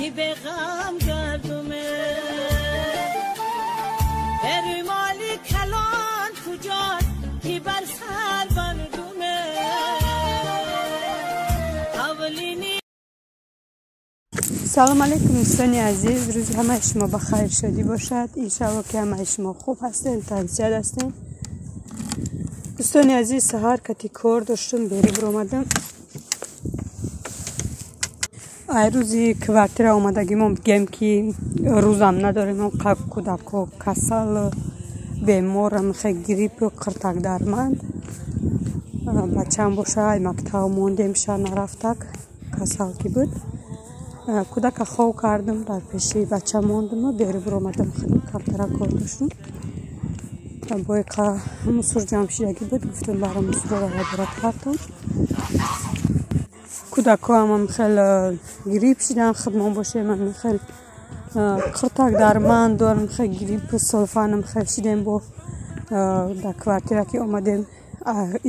ки беғам гардуме эрмоли калон куҷост ки бар сар бандуме авлини. Салом алейкум дӯстони азиз, рӯзи ҳамаи шумо ба хайр шодӣ бошад. Иншаалло ки ҳамаи шумо хуб ҳастед, тансиҳат ҳастед. Дӯстони азиз, саҳар кати кор доштум, берун баромадам. Ай рӯзи квартира омадагимон бигем ки рӯзам надорем, он кӯдако касал, беморам, хе грипп, қиртак дарманд. Бачаам боша ай мактаб мондем, ша нарафтак, касал ки буд. Кӯдака хов кардам, дар пеши бача мондам, берун баромадам, худам камтара кор доштум. Бойқа мусур ҷамъ шидагӣ буд, гуфтам бара мусурро ябора кардам. Кӯдако ҳамам хел грипп шидан, худмон бошем, ҳам хел қиртак дарманд дорам, хел грипп сулфанам хел шидем. Бо дар квартира ки омадем,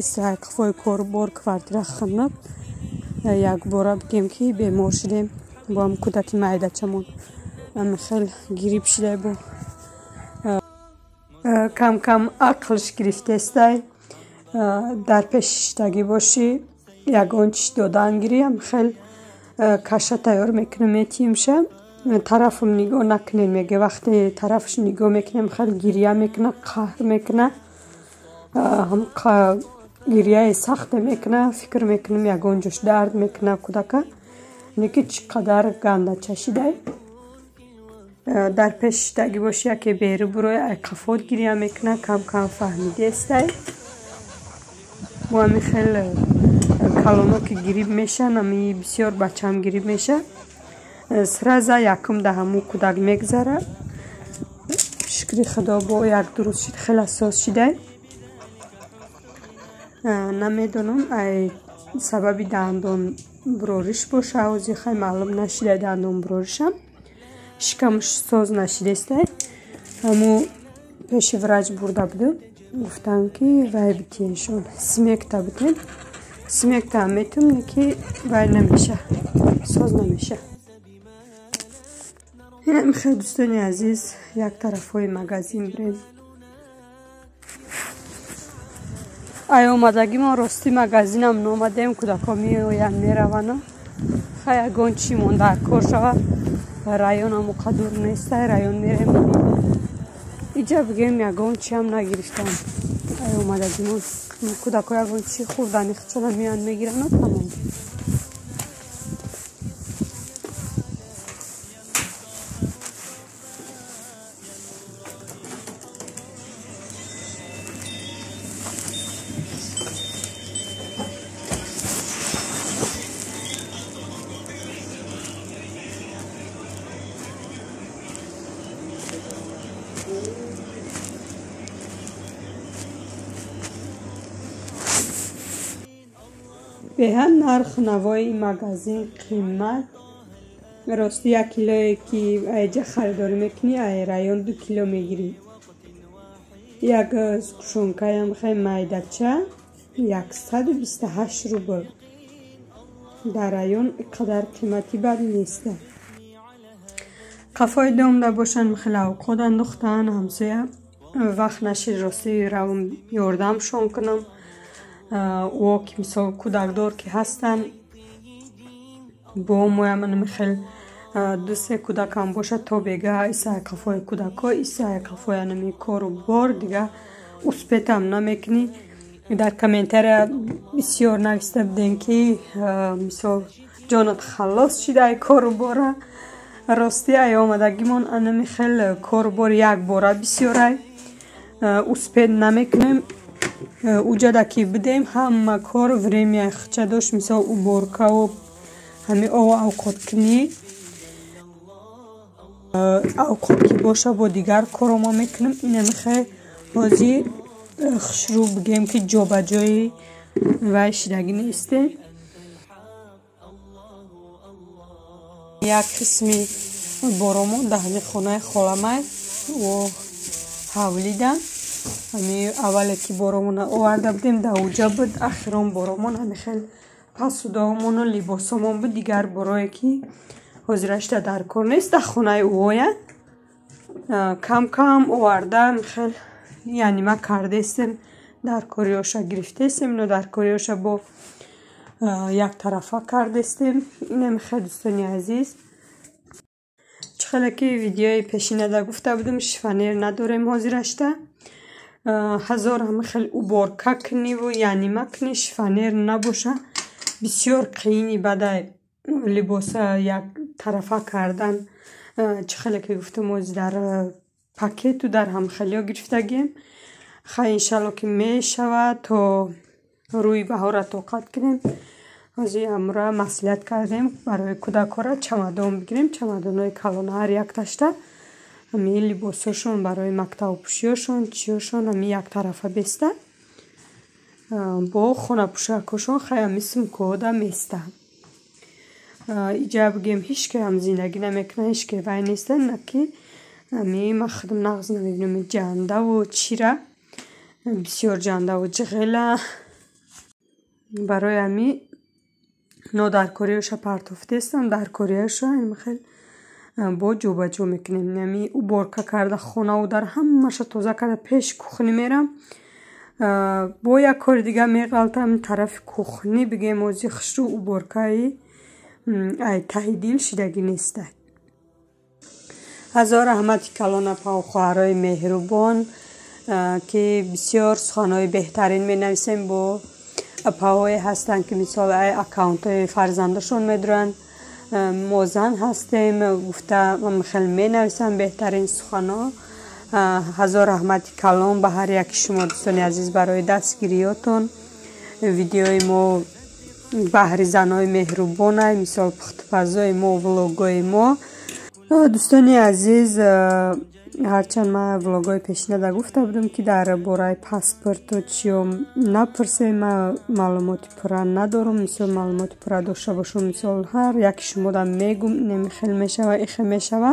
истиҳай қафои корбор квартира хунук, якбора бигем ки бемор шидем. Бо ҳам кӯдаки майдачамон ҳам хел грипп шида, бо кам-кам ақлш гирифтестай. Дар пеш шиштагӣ бошӣ, ягон чиз додан гирӣ, ҳам хел каша тайёр мекунем, метиҳимша. Тарафам нигоҳ накунем, меге вақте тарафаш нигоҳ мекунем, хел гиря мекуна, қаҳр мекуна, ҳам гиряи сахте мекуна. Фикр мекунем ягон ҷош дард мекуна кӯдака, леки чӣ қадар ганда чашидай. Дар пеш шиштагӣ бошӣ, яке беру бурои, ай қафот гиря мекуна, кам-кам фаҳмидестай. Бо ҳами хел калоно ки грипп мешан, ами бисёр бачаам грипп меша, сразу якум да ҳамун кӯдак мегзара. Шукри худо бо як ду рӯз шид, хеле соз шидай. Намедонам ай сабаби дандон бурориш боша, ҳози хай маълум нашидай дандон буроришам, шикамш соз нашидестай. Ҳаму пеши врач бурда будам, гуфтам ки вай битиеншон, смекта битен. Смекта метум, ки вай намеша, соз намеша. Инам хел дӯстони азиз, як тарафҳои магазин бирем. Ай омадагимон рости магазинам номадем, кӯдако меоянд, мераванд. Хай ягон чӣ монда кор шава, районам қадур нестай, район мерем. Иҷа бигем ягон чиам нагирифтам. Ай омадагимон кӯдако ягон чӣ хӯрдани худшона меоянд, мегиранд, тамом. Беҳад нарх навои магазин қимат. Рости як килое ки айҷа харидорӣ мекунӣ, ай район 2 кило мегирӣ. Як сгущёнкаям хай майдача 128 рубл. Дар район қадар қимати бад неста. Қафои домда бошанд, хеле авқот андохтан ҳамсоя. Вақт нашид рости равм ёрдамшон кунам. О ки мисол кӯдакдор ки ҳастанд, бо моям хел 2-3 кӯдакам бошад, то бега исай қафои кӯдако, исай қафои анами кору бор, дига успетам намекунӣ. Дар комментария бисёр нависта будем ки мисол ҷонат халос шида ай кору бора. Рости ай омадагимон анами хел кору бор якбора бисёрай, успет намекунем. Уҷада ки будем, ҳама кор время хча дошт, мисол уборкаву ҳами ов авқоткунӣ, авқот ки боша бо дигар коро мо мекунем. Инами хел ҳози хушрӯ бигем ки ҷобаҷои вай шидагӣ нестем. Як қисми боромон дар ҳами хонаи холамай о ҳавлидан. Ҳами аввале ки боромона оварда будем, дар уҷа буд, ахирон боромон ҳами хел пасудоомону либосомон буд, дигар борое ки Ҳозирашта дар кор нест, дар хонаи ӯоя. Кам-кам оварда хел яъне ма кардестем, дар кориёша гирифтестем, ино дар кориёша бо яктарафа кардестем. Инам хел дӯстони азиз. Чӣ хеле ки видеои пешинада гуфта будам, шифонер надорем ҳозирашта. Ҳазор ҳама хел уборка куниву яънима кунӣ, шифонер набоша бисёр қиини бадай либоса як тарафа кардан. Чӣ хеле ки гуфтам, ози дар пакету дар ҳамхелиё гирифтагием. Хай, иншалло ки мешавад, то рӯи баҳора тоқат кунем. Ҳозир амра маслиҳат кардем, барои кӯдакҳора чамадон бигирем, чамадонҳои калона ҳар якташта ҳамин либосҳошон барои мактабпӯшиёшон, чиёшон ҳамин яктарафа беста. Бо хонапӯшакҳошон хай ҳамин сумкаҳода места. Иҷа бигем, ҳеҷ ке ҳам зиндагӣ намекунад, ҳеҷ ке вай неста, на ки ҳамин ман худам нағз намебинам ҷандаву чира, бисёр ҷандаву ҷиғела. Барои ҳамин нодаркориёша партофтестам, даркориёша хел бо ҷобаҷо мекунем. Ҳамин уборка карда хонаву дар ҳамаша тоза карда пеш кухни мерам. Бо як кори дига меғалтам тарафи кухни, бигем ози хушрӯ уборкаи ай таҳи дил шидагӣ неста. Ҳазор раҳмати калон апау хоҳарои меҳрубон, ки бисёр суханҳои беҳтарин менависем. Бо апаҳое ҳастанд, ки мисол ай аккаунтҳои фарзандашон медуранд, мо зан ҳастем гуфта хел менависам беҳтарин суханҳо. Ҳазор раҳмати калон ба ҳар яки шумо дӯстони азиз барои дастгириётон. Видеои мо баҳри занҳои меҳрубонай, мисол пухтупазои мо, влогои мо. Дӯстони азиз, ҳарчанд ман влогҳои пешинада гуфта будам, ки дар бораи паспорту чиё напурсем, ман маълумоти пурра надорам. Мисол маълумоти пурра дошта бошам, мисол ҳар яки шумода мегум, инами хел мешава, ихел мешава.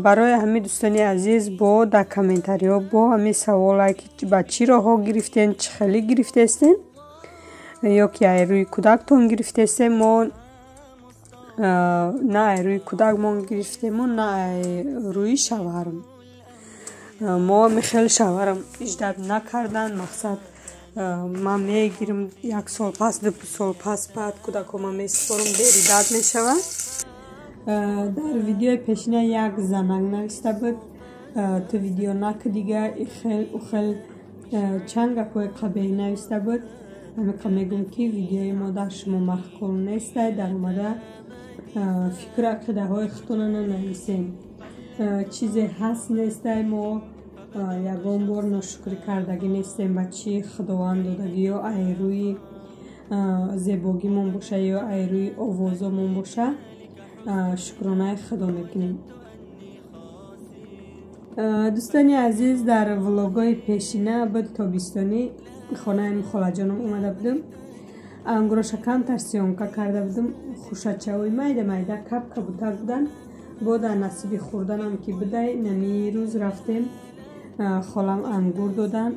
Барои ҳамин дӯстони азиз, бо дар комментариҳо бо ҳамин саволае ки ба чӣ роҳҳо гирифтен, чӣ хеле гирифтестен ё ки ай рӯи кӯдактон гирифтестен, мо на ай рӯи кӯдакмон гирифтему, на ай рӯи шавҳарам. Мо хеле шавҳарам иждат накардан, мақсад ман мегирам як сол пас, 2 сол пас, баъд кӯдакҳома месупорам, деридат мешавад. Дар видеои пешина як занак нависта буд, ту видео наки дига, ихел ухел чанд гапҳои қабеҳ нависта буд. Ҳамиқа мегӯм, ки видеои мо дар шумо маъқул нестай, дар омада фикру ақидаҳои худтона нанависем. Чизе ҳаст нестай, мо ягон бор ношукрӣ кардагӣ нестем ба чӣ худованд додагӣ, ё ай рӯи зебогимон боша, ё ай рӯи овозомон боша, шукронаи худо мекунем. Дӯстони азиз, дар влогҳои пешина буд тобистонӣ хонаи холаҷоном омада будам, ангуроша камтар съёмка карда будам, хушачаҳои майда майда кап кабутар буданд. Бо дар насиби хӯрданам ки будай, нами рӯз рафтем, холам ангур додан.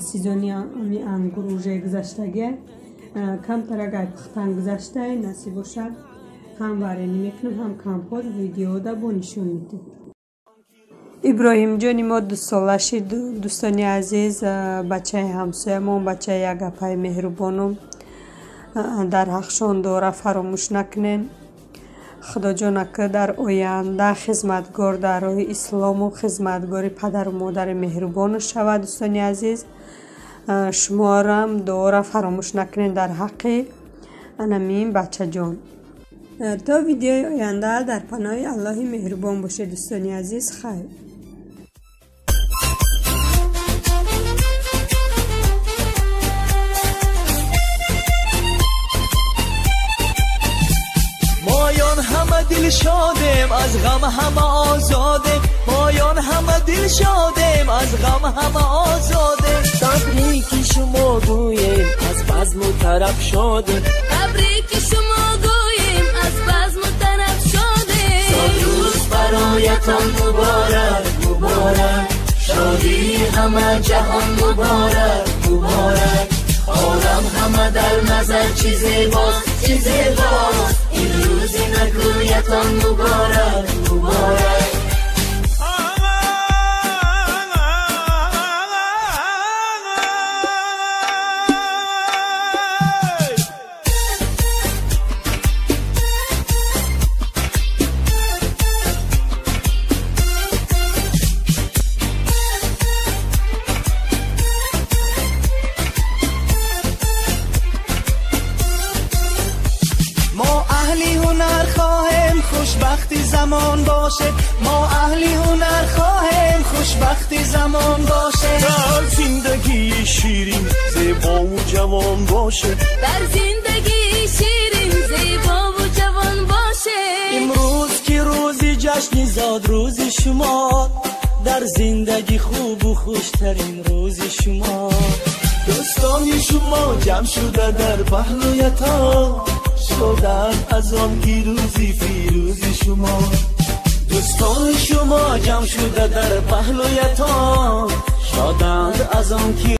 Сезони ами ангур уже гузаштагия, камтарак ай пухтан гузаштай, насиб боша ҳам варенӣ мекунам, ҳам компот видеода бо нишон медиҳам. Иброҳимҷони мо 2 сола шид, дӯстони азиз, бачаи ҳамсоямон, бачаи як апаи меҳрубонум. Дар ҳақшон дуора фаромӯш накунен. Худоҷона ки дар оянда хизматгор дар роҳи ислому хизматгори падару модари меҳрубону шавад. Дӯстони азиз, шуморам дуора фаромӯш накунен дар ҳаққи анамин бачаҷон. То видеои оянда дар паноҳи Аллоҳи меҳрубон бошед дӯстони азиз. Хайр. دل شادم از غم همه آزادم، مایان همه دل شادم از غم همه آزادم. تبریک شما گوییم از بزم و طرب شادم، تبریک شما گوییم از بزم و طرب شادم. سالروز برایتان مبارک مبارک، شادی همه جهان مبارک مبارک. عالم همه در نظر چیزی باز چیزی باز. Иdatон муборак, муборак. خوشبختی زمان باشه، ما اهلی هنر خواهیم، خوشبختی زمان باشه. در زندگی شیرین زیبا و جوان باشه، در زندگی شیرین زیبا و جوان باشه. امروز که روزی جشن زاد روز شما، در زندگی خوب و خوشترین روز شما. دوستان شما جمع شده در پهلویتان، شدن از آن که روزی فیروزی شما. دوستان شما جمع شده در پهلویتان، شادند از آن که